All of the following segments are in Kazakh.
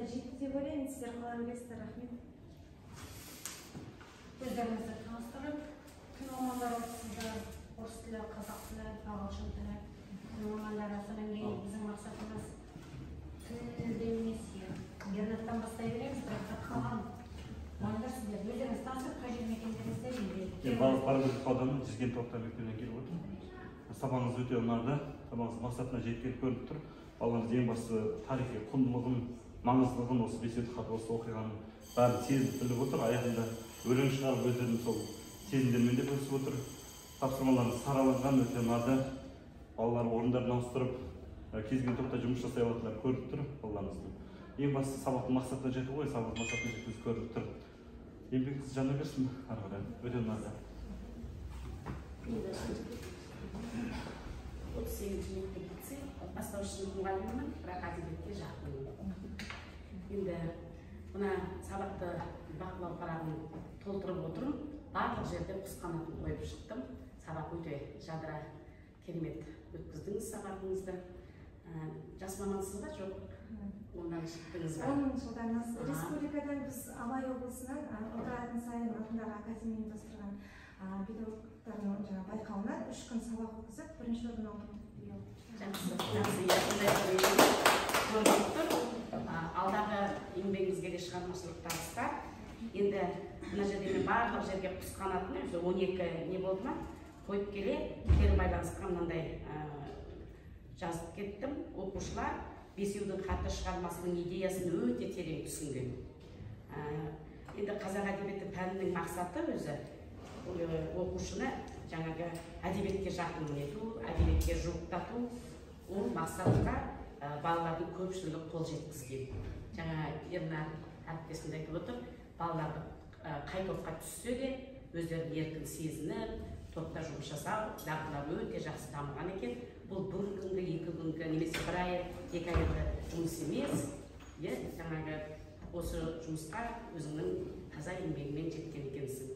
Жетті деп ойлаймын. Сіздер қалай ойлайсыздар? Рахмет. Өздеріңізді таныстырып, тіл мамандары отырсыздар, орыс тілі, қазақ тілі, ағылшын тілі тіл мамандары. Содан кейін біздің мақсатымыз тілде емес, Ернаттан бастай береміз, бірақ қалған мамандар сіздер өздеріңіз таныстырып, қай жерден екендеріңізді. Мен Баргузин ауданы Жүзген орта мектебінен келіп отырмын. Сабағыңыз өте ұнады, сабағыңыз мақсатына жеткені көрініп тұр. Балаларымыз ең бастысы тарихи құндылығын, маңыздылығын, осы бесеуді хат, осы оқиғаның бәрін сезініп біліп отыр. Аяғында өлең шығарып, өздерінің сол сезімдерімен де бөлісіп отыр. Тапсырмаларыңыз сараланған, өте ұнады. Балалар орындарын ауыстырып, кез келген топта жұмыс жасай алатындары көрініп тұр балаларымыздың. Ең бастысы сабақтың мақсатына жету ғой, сабақтың мақсатына жеткізу көрініп тұр. Еңбегіңіз жана берсін ары қарай, өте ұнады. Енді 38-мектеп лицей, бастауыш сынып мұғалімімін, бірақ әдебиетке жақынмын. Енді мына сабақты бақылау парағын толтырып отырмын. Барлық жерде құс қанатын қойып шықтым. Сабақ өте жадыра, керемет өткіздіңіз сабағыңызды. Жас мамансыз ба, жоқ? Ондан шықтыңыз ба? 10 жылдан асты. Республикадан біз Абай облысынан Отыратын Сайын атындағы академия ұйымдастырған педагогтардың жаңа байқауынан 3 күн сабақ өткізіп, бірінші орын алдым биыл. Жақсы, жақсы, иә, сондай көрініп тұр. Алдағы еңбегіңізге де шығармашылық табыстар. Енді мына жерде мен барлық жерге құс қанатын өзі 12 не болды ма? Қойып келе, кері байланысқа мынандай жазып кеттім. Оқушылар бесеудің хаты шығармасының идеясын өте терең түсінген. Енді қазақ әдебиеті пәнінің мақсаты өзі оқушыны жаңағы әдебиетке жақын ету, әдебиетке жуықтату. Ол мақсатқа балалардың көпшілігі қол жеткізген. Жаңа Ернар әріптесім де айтып отыр, балаларды қай топқа түссе де өздерін еркін сезініп, топта жұмыс жасау дағдылары өте жақсы дамыған екен. Бұл бір күнгі, екі күнгі немесе бір ай, екі айлық жұмыс емес. Жаңағы осы жұмысқа өзіңнің таза еңбегімен жеткен екенсің.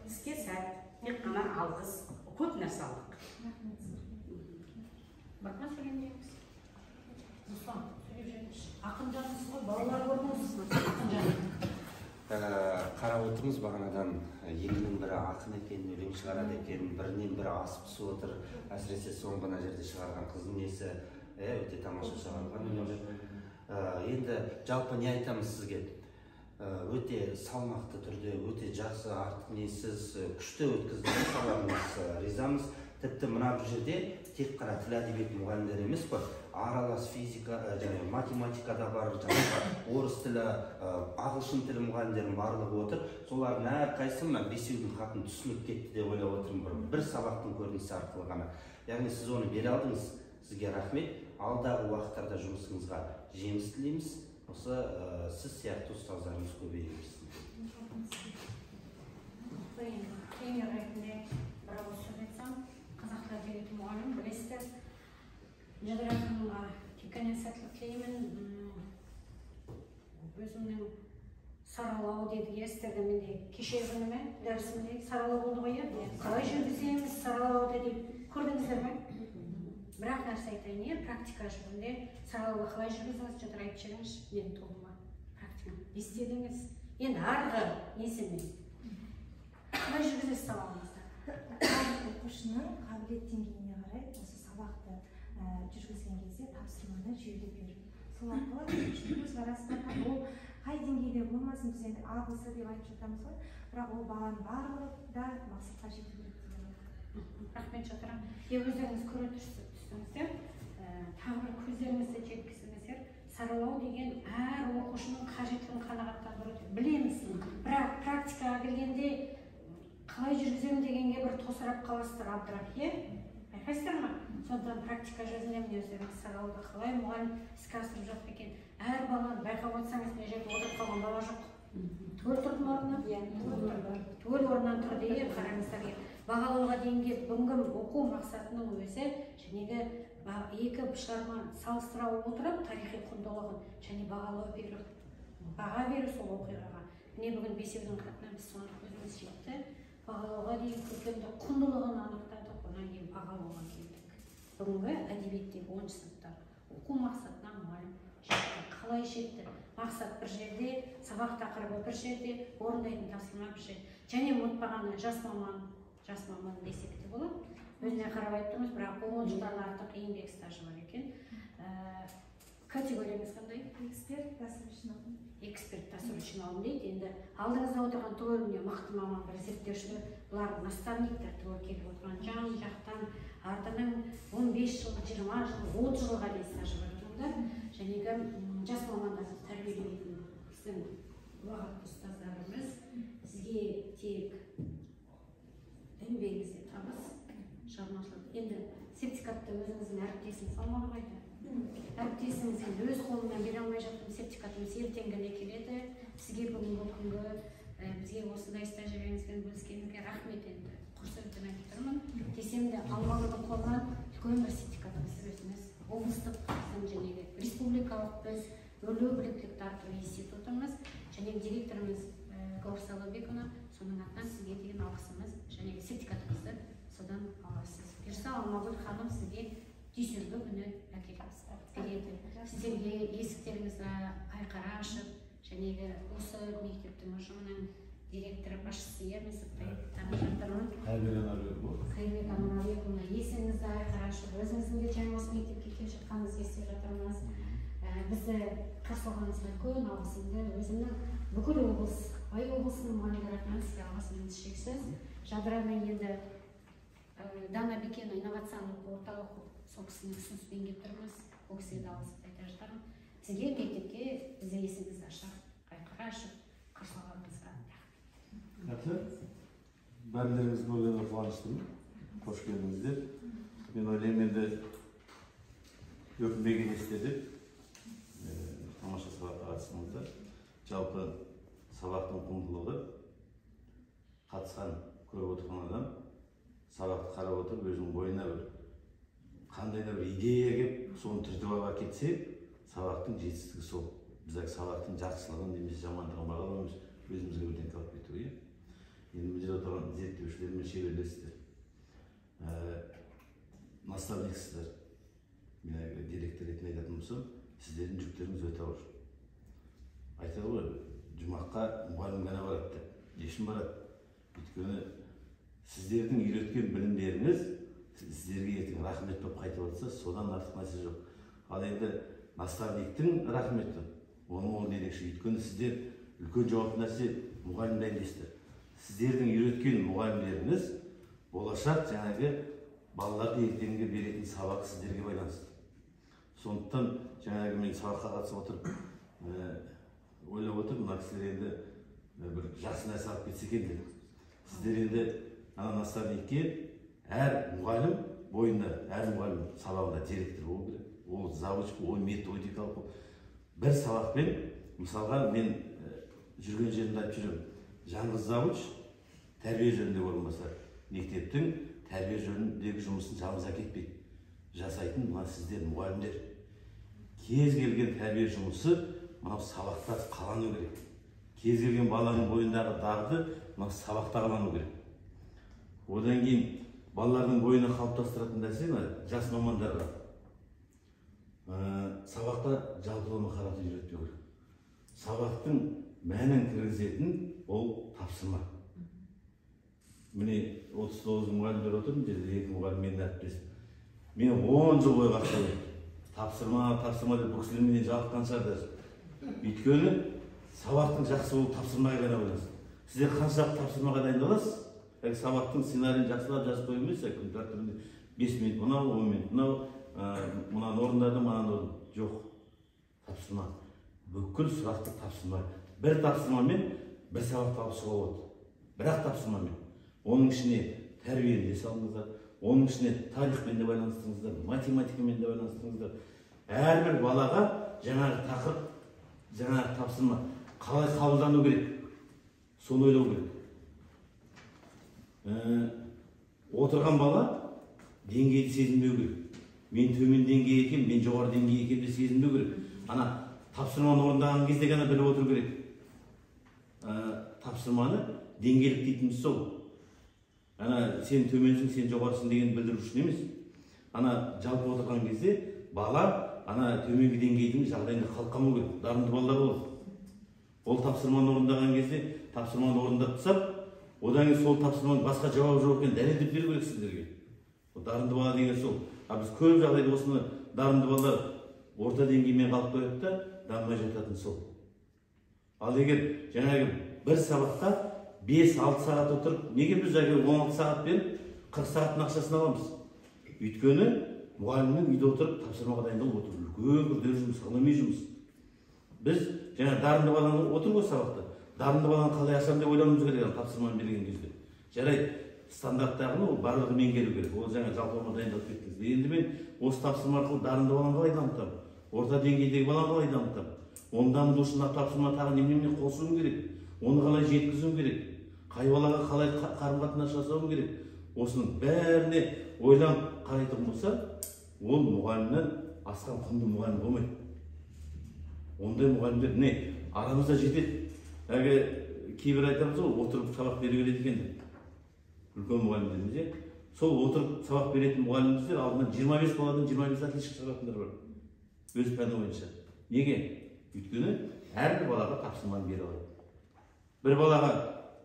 Іске сәт, тек қана алғыс, көп нәрсе алдық. Рахмет сізге. Бар ма сөйлемдеріңіз? Руслан, сөйлеп жіберіңізші. Ақын жансыз ғой, балалар көрдіңіз, ақын жан. Қарап отырмыз бағанадан, екінің бірі ақын екен, өлең шығарады екен, бірінен бірі асып түсіп отыр. Әсіресе соңғы мына жерде шығарған қыздың несі, өте тамаша шығарылған өлеңдер. Енді жалпы не айтамыз сізге? Өте салмақты түрде, өте жақсы, артық несіз, күшті өткіздіңіз сабағыңыз, ризамыз. Тіпті мына бұл жерде тек қана тіл әдебиеті мұғалімдері емес қой, аралас физика, және математика да бар, жаңағы орыс тілі, ағылшын тілі мұғалімдерінің барлығы отыр. Солардың әрқайсысы мына бесеудің хатын түсініп кетті деп ойлап отырмын бір сабақтың көрінісі арқылы ғана. Яғни сіз оны бере алдыңыз, сізге рахмет. Алдағы уақыттарда жұмысыңызға жеміс тілейміз. Осы сіз сияқты ұстаздарымыз көбейе берсін. Тренер ретінде бір ауыз сөз айтсам, қазақ тілі әдебиеті мұғалімі, білесіздер. Жадыра ханымға тек қана сәттілік тілеймін. Өзімнің саралау дедік, иә, сіздерде менде кеше күні ме дәрісімде саралау болды ғой, иә? Қалай жүргіземіз саралауды деп көрдіңіздер ме? Бірақ нәрсе айтайын, иә, практика жүзінде саралауды қалай жүргіздіңіз, Жадыра, айтып жіберіңізші менің тобыма. Практика не істедіңіз? Енді арғы несімен? Қалай жүргізесіз сабағыңызды? Әр оқушының қабілет деңгейіне қарай осы сабақты жүргізген кезде тапсырманы жүйелеп беру. Сол арқылы оқушының көзқарасы ол қай деңгейде болмасын, біз енді А, Б, С деп айтып жатамыз ғой, бірақ ол баланың барлығы да мақсатқа жету керек деп ойлаймын. Рахмет, Жадыра. Өздеріңіз көре түстіңіздер, тағы бір көздеріңізді жеткізіңіздер. Саралау деген әр оқушының қажеттілігін қанағаттандыру деп білеміз. Бірақ практикаға келгенде қалай жүргіземін дегенге бір тосырап қаласыздар, абдырап, иә? Байқайсыздар ма? Сондықтан практика жүзінде міне өздеріңіз саралауды қалай мұғалім іске асырып жатыр екен. Әр баланы байқап отырсаңыз, мына жерде отырып қалған бала жоқ. Түгел тұрды ма орнынан? Иә, түгел тұрды. Түгел орнынан тұрды, иә, қараңыздар, иә. Бағалауға дейін келіп, бүгінгі оқу мақсатының өзі жәнегі екі шығарманы салыстыра отырып тарихи құндылығын және бағалау беру, баға беру сол оқиғаға. Міне бүгін бесеудің хатына біз соны көзіміз жетті. Бағалауға дейін көркемдік құндылығын анықтадық, одан кейін бағалауға келдік. Бүгінгі әдебиеттегі 10 сыныптағы оқу мақсатына мұғалім жетті. Қалай жетті? Мақсат бір жерде, сабақ тақырыбы бір жерде, орындайтын тапсырма бір жерде. Және ұмытпағаны жас маман десек те болады. Өзіне қарап айттыңыз, бірақ 10 жылдан артық еңбек стажы бар екен. Категорияңыз қандай? Эксперт досрочный. Эксперт досрочный алым дейді. Енді алдыңызда отырған түгел міне мықты маман бір зерттеушілер, бұлар наставниктер түгел келіп отырған жан жақтан артының 15 жыл, 20 жыл, 30 жылға дейін стажы бар адамдар. Жәнегі жас мамандарды тәрбиелейтін біздің ұлағатты ұстаздарымыз. Сізге тек еңбегіңізде табыс, шығармашылық. Енді сертификатты өзіңіздің әріптесіңіз алмаған қайда? Әріптесіңіз енді өз қолымнан бере алмай жаттым, сертификатымыз ертең ғана келеді. Сізге бүгінгі күнгі бізге осындай тәжірибеңізбен бөліскеніңізге рахмет енді. Құр сөзбен айтып тұрмын. Десем де Алмагүлдің қолынан үлкен бір сертификатымыз өзіңіз. Облыстық біздің жәнегі республикалық біз өрлеу біліктілікті арттыру институтымыз және директорымыз Гаухар Сайлаубековна, соның атынан сізге деген алғысымыз және сертификатыңызды содан аласыз. Бұйырса Алмагүл ханым сізге дүйсенбі күні әкеліп береді. Сіздерге есіктеріңізді айқара ашып, жәнегі осы мектептің ұжымының директоры, басшысы емес, танып жатырмын. Қайырбек Анарбековна, есігіңізді айқара ашып, өзіңіздің де жаңа осы мектепке келіп жатқаныңызды естіп жатырмыз. Бізді қарсы алғаныңызға үлкен алғысымды өзімнің бүкіл облыс, Абай облысының мұғалімдері атынан сізге алғысым шексіз. Жадыраның енді Дана Бекена инновациялық орталық, сол кісінің ұсыныспен келіп тұрмыз. Ол кісіге де алғысымды айта жатармын. Сізге мектепке біздің есігімізді ашық, айқара ашып қарсы алғаныңызға рахмет. Бәрілеріңіз көргенге қуаныштымын. Қош келдіңіздер. Мен ойлаймын енді өкінбеген есте деп тамаша сабаққа қатыстыңыздар. Жалпы сабақтың құндылығы қатысқан, көріп отырған адам сабақты қарап отырып өзінің бойына бір қандай да бір идея келіп, соны түртіп алып кетсе, сабақтың жетістігі сол. Біз сабақтың жақсылығын немесе жамандығын бағаламаймыз, өзімізге бірдеңе алып кету, иә. Енді мына жерде отырған зерттеушілер мен шеберлерсіздер, наставниксіздер. Мен директор ретінде айтатын болсам, сіздердің жүктеріңіз өте ауыр. Айтады ғой, жұмаққа мұғалім ғана барады деп. Не үшін барады? Өйткені сіздердің үйреткен білімдеріңіз сіздерге ертең рахмет болып қайтып жатса, содан артық нәрсе жоқ. Ал енді наставниктің рахметі, оның орны ерекше. Өйткені сіздер үлкен жауапты нәрсе мұғалім дайындайсыздар. Сіздердің үйреткен мұғалімдеріңіз болашақ жаңағы балаларды ертеңгі беретін сабақ сіздерге байланысты. Сондықтан жаңағы мен сабаққа қатысып отырып ойлап отырмын, мына кісілер енді бір жақсы нәрсе алып кетсе екен деп. Сіздер енді ана наставникке әр мұғалім бойында, әр мұғалім сабағында директор болу керек, ол завуч, ол методикалық. Бір сабақпен, мысалға мен жүрген жерімде айтып жүремін, жалғыз завуч тәрбие жөнінде орынбасар, мектептің тәрбие жөніндегі жұмысын жалғыз әкетпейді. Жасайтын мына сіздер мұғалімдер. Кез келген тәрбие жұмысы мынау сабақта қалану керек. Кез келген баланың бойындағы дағды мынау сабақта қалану керек. Одан кейін балалардың бойына қалыптастыратын нәрсе мына жас мамандарға сабақта жалпылама қаратып үйретпеу керек. Сабақтың мәнін кіргізетін ол тапсырма. Міне 39 мұғалімдер отыр, мына жерде 2 мұғалім менің әріптесім. Мен 10 жыл бойы қақтап өттім. Тапсырма, тапсырма деп бұл кісілер менен жалыққан шығар даже. Өйткені сабақтың жақсы болуы тапсырмаға ғана байланысты. Сіздер қаншалықты тапсырмаға дайындаласыз? Әлгі сабақтың сценарийін жақсылап жазып қою емес, күн тәртібінде 5 минут мынау, 10 минут мынау, мынаны орындады, мынаны орындады. Жоқ. Тапсырма. Бүкіл сұрақты тапсырма. Бір тапсырмамен бір сабақты алып шығуға болады. Бірақ тапсырмамен. Оның ішіне тәрбиені де салыңыздар, оның ішіне тарихпен де байланыстырыңыздар, математикамен де байланыстырыңыздар. Әрбір балаға жаңағы тақырып, жаңағы тапсырма қалай қабылдану керек, соны ойлау керек. Отырған бала деңгейді сезінбеу керек. Мен төмен деңгей екен, мен жоғары деңгей екен деп сезінбеу керек. Ана тапсырманы орындаған кезде ғана біліп отыру керек. Тапсырманы деңгейлік дейтініміз сол. Ана сен төменсің, сен жоғарысың деген білдіру үшін емес. Ана жалпы отырған кезде бала ана төменгі деңгейдің жағдайында қалып қалмау керек. Дарынды балалар болады. Ол тапсырманы орындаған кезде тапсырманы орындап тастап, одан кейін сол тапсырманың басқа жауабы жоқ екенін дәлелдеп беру керек сіздерге. Ол дарынды бала деген сол. А біз көп жағдайда осыны дарынды балалар орта деңгеймен қалып қояды да, дамымай жататын сол. Ал егер жаңағы бір сабақта 5-6 сағат отырып, неге біз жаңағы 16 сағат беріп 40 сағаттың ақшасын аламыз? Өйткені мұғалімнің үйде отырып тапсырмаға дайындалып отыру үлкен күрделі жұмыс, ғылыми жұмыс. Біз жаңа дарынды баланы отыр ғой сабақта. Дарынды баланы қалай ашамын деп ойлануымыз керек тапсырманы берген кезде. Жарайды, стандарттағыны ол барлығы меңгеру керек. Ол жаңа жалпылама дайындалып кеттіңіз. Енді мен осы тапсырма арқылы дарынды баланы қалай дамытамын? Орта деңгейдегі баланы қалай дамытамын? Оны дамыту үшін тапсырма тағы немене қосуым керек? Оны қалай жеткізуім керек? Қай балаға қалай қарым-қатынас жасауым керек? Осының бәріне ойланып қарайтын болса, ол мұғалімнен асқан құнды мұғалім болмайды. Ондай мұғалімдер не арамызда жетеді. Әлгі кейбір айтамыз ғой, отырып сабақ бере береді екен деп. Үлкен мұғалімдеріміз, иә. Сол отырып сабақ беретін мұғаліміміздер алдынан 25 баладан 25 отличник шығаратындар бар. Өз пәні бойынша. Неге? Өйткені әрбір балаға тапсырманы бере алады. Бір балаға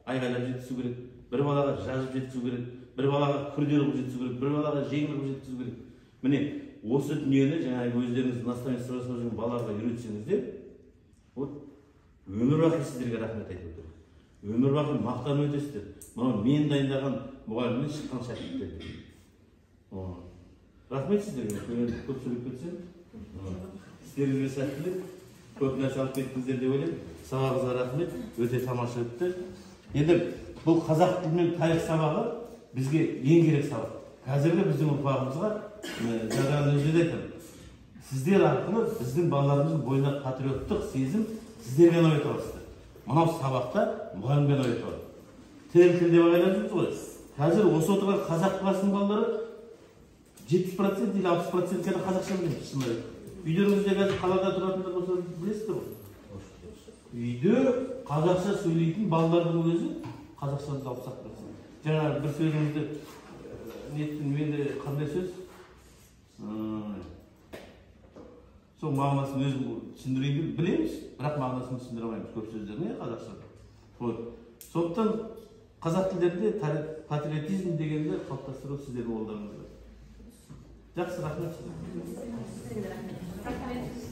айғайлап жеткізу керек, бір балаға жазып жеткізу керек, бір балаға күрделі қылып жеткізу керек, бір балаға жеңіл қылып жеткізу керек. Міне, осы дүниені жаңағы өздеріңіз наставничество жасап жүрген балаларға үйретсеңіздер, вот өмір бақи сіздерге рахмет айтып отырмын. Өмір бақи мақтанып өтесіздер. Мынау мен дайындаған мұғалімнен шыққан шәкірттер деп. Рахмет сіздерге. Көп сөйлеп кетсем. Сіздерге сәттілік. Көп нәрсе алып кеттіңіздер деп ойлаймын. Сабағыңызға рахмет. Өте тамаша өтті. Енді бұл қазақ тілі мен тарих сабағы бізге ең керек сабақ. Қазіргі біздің ұрпағымызға жаңағы өзі де айтамын. Сіздер арқылы біздің балаларымыздың бойына патриоттық сезім сіздер ғана оята аласыздар. Мынау сабақта мұғалім ғана оята алады. Тіл тіл деп ағайлап жүрміз ғой. Қазір осы отырған қазақ классының балалары 70% или 60% ғана қазақша біледі, шынын айтсам. Үйлеріңізде қазір қалада тұратындар болса білесіздер ғой. Үйде қазақша сөйлейтін балалардың өзі қазақшаны 60%. Жаңа бір сөзіңізді неттім, менде қандай сөз? Сол мағынасын өзім түсіндірейін деп білеміз, бірақ мағынасын түсіндіре алмаймыз көп сөздерін, қазақша. Вот. Сондықтан қазақ тілдерінде патриотизм дегенді қалыптастыру сіздердің қолдарыңызда. Жақсы, рахмет сізге. Рахмет.